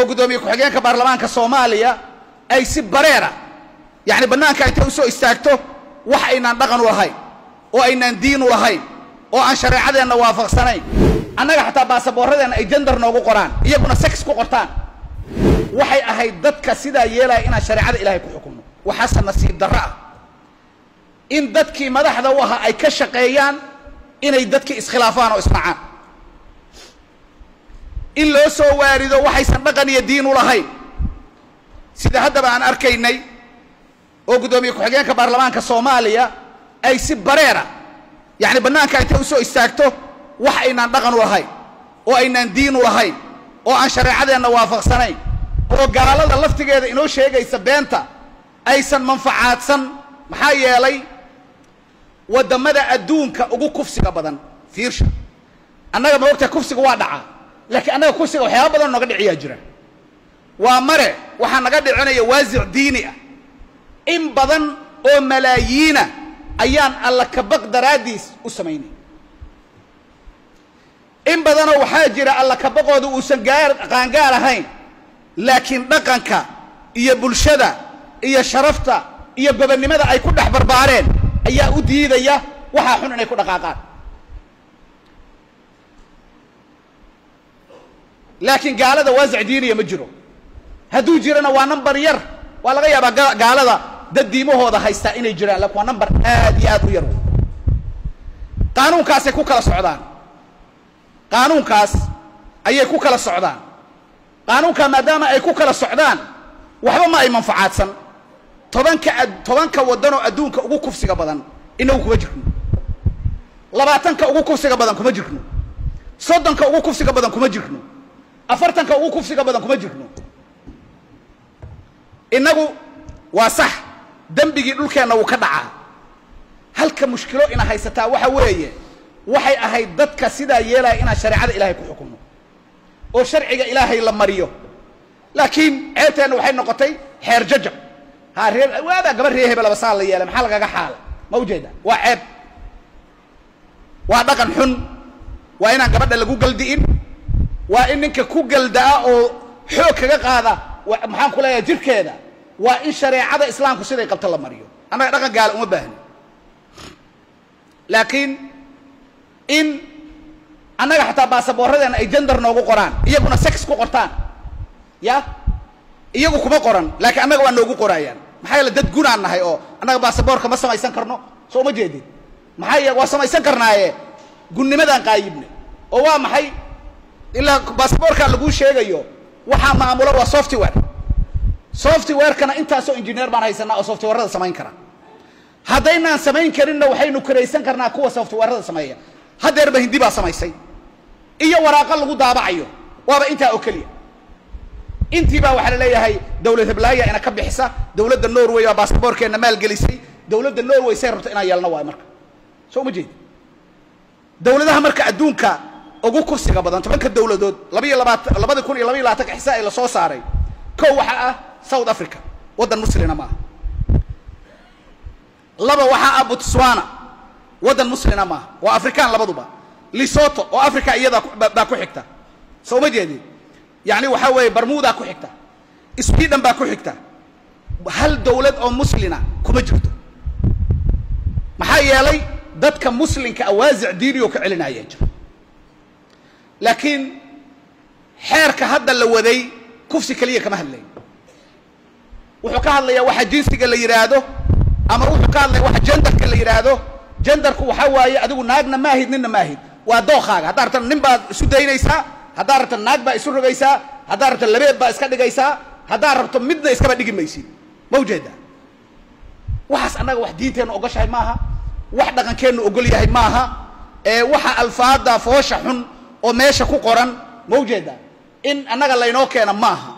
Oo guddoomiye ku-xigeenka baarlamaanka Soomaaliya ay si bareera, yacni bannaanka intay u soo istaagto, wax aynaan dhaqan u lahayn oo aynaan diin u lahayn oo aan shareecadeenna waafaqsanayn, annaga xataa baasaboorradeenna ay gender noogu qoraan, iyaguna sex ku qortaan. Waxay ahayd dadka sidaa yeelaya inaan shareecada Ilahay ku xukunno. Waxaase nasiib darro ah in dadkii madaxda u ahaa ay ka shaqeeyaan inay dadkii iskhilaafaan oo isnacaan, in loo soo waarido waxaysan dhaqan iyo diin u lahayn, sida haddaba aan arkaynay oo guddoomiye ku-xigeenka baarlamaanka Soomaaliya ay si bareera, yacni bannaanka intay u soo istaagto, wax aynaan dhaqan u lahayn oo aynaan diin u lahayn oo aan shareecadeenna waafaqsanayn oo gaalada laftigeeda inoo sheegaysa beenta aysan manfacaadsan. Maxaa yeelay, waddamada adduunka ugu kufsiga badan, fiirsha, annaga ma ogtahay kufsiga waa dhacaa, laakiin annaga kufsiga waxyaaba badan nooga dhiciyaa jira. Waa mare waxaa naga dhicinaya waasic diini ah. In badan oo malaayiina ayaan Alla kabaq daraaddiis u samaynay. In badanoo waxaa jira Alla kabaqooda uusan gaar qaangaar ahayn, laakiin dhaqanka iyo bulshada iyo sharafta iyo gobonnimada ay ku dhex barbaareen ayaa u diidaya waxaa xun inay ku dhaqaaqaan. Laakiin gaalada waasic diiniya ma jiro, hadduu jirana waa number yar. Waa laga yaabaa gaalada dad diimahooda haystaa inay jiraan, lakin waa number aad iyo aad u yar. Qaanuunkaasay ku kala socdaan, qaanuunkaas ayay ku kala socdaan. Qaanuunkaa maadaama ay ku kala socdaan, waxba ma ay manfacaadsan. 10-ka waddanoo adduunka ugu kufsiga badan inagu kuma jirno, 20-ka ugu kufsiga badan kuma jirno, 30-ka ugu kufsiga badan kuma jirno, 40-ka ugu kufsiga badan kuma jirno. Innagu waa sax, dembigii dhulkeenna wuu ka dhacaa. Halka mushkilo ina haysataa waxa weeye, waxay ahayd dadka sidaa yeelaya inaan shareecada Ilaahay ku xukunno oo sharciga Ilaahay la mariyo. Laakiin ceebteenna waxay noqotay xeer jajab. Ha reer waabaa gabar ree hebel laba saa la yeelay, maxaa lagaga xaala? Ma ujeeda? Waa ceeb, waa dhaqan xun. Waa inaan gabadha lagu galdi'in, waa in ninka ku galda'a oo xoog kaga qaada, maxaan ku leeyahay, jirkeeda, waa in shareecada Islaamku siday qabto la mariyo. Annaga dhaqan gaala uma baahni, laakiin in annaga xataa baasaboorradeenna ay gender noogu qoraan, iyaguna sex ku qortaan, ya iyagu kuma qoran, laakiin annaga waa noogu qoraayaan. Maxaa yeele, dad gunaan nahay oo annaga baasaboorka ma samaysan karno. Soo uma jeedid? Maxaa ye, waa samaysan karnaaye, gunnimadaan qaayibnay oo waa maxay? Ilaa baasaboorkaa laguu sheegayo waxaa maamulo waa software. Softwarekana intaasoo engineer baan haysanaa oo softwarada samayn kara. Haddaynaan samayn karinna, waxaynu karaysan karnaa kuwa softwarada sameeya. Haddeerba Hindi baa samaysay iyo waraaqo lagu daabacayo, waaba intaa oo keliya. Intii baa waxaa la leeyahay dawlad heblaaya ina ka bixisa, dawladda Norway baa baasaboorkeenna maalgelisay. Dawladda Norway say rabto inaan yeelno waayo. Marka soo uma jeedi? Dawladaha marka adduunka ugu kufsiga badan, 10-ka dawladood, 22, 2022-ka xisaa la soo saaray, kow waxaa ah South Africa, waddan Muslina maaha. Laba waxaa ah Botswana, waddan Muslina maaha, waa Afrikaan labaduba. Lesotho oo Africa iyada baa ku xigta. Soo uma jeedin? Yacni waxaa weeye Bermuda ku xigta, Sweden baa ku xigta. Hal dawlad oo Muslina kuma jirto. Maxaa yeelay, dadka Muslimka awaasic diini oo ka celinaya jira. Laakiin xeerka hadda la waday kufsi keliya kama hadlayo. Wuxuu ka hadlayaa waxa jinsiga la yidhaahdo, ama wuxuu ka hadlaya waxa genderka la yidhaahdo. Genderku waxaa waaye adigu naagna maahid, ninna maahid, waa dookaaga. Haddaad rabta nin baad isu daynaysaa, haddaad rabto naag baa isu rogaysaa, haddaad rabto labeeb baa iska dhigaysaa, haddaad rabto midna iskaba dhigi maysid. Ma ujeedaa? Waxaas annaga wax diinteennu ogoshahay maaha, wax dhaqankeennu ogol yahay maaha. Ee waxa alfaada foosha xun oo meesha ku qoran, ma ujeedaa, in annaga laynoo keena maaha.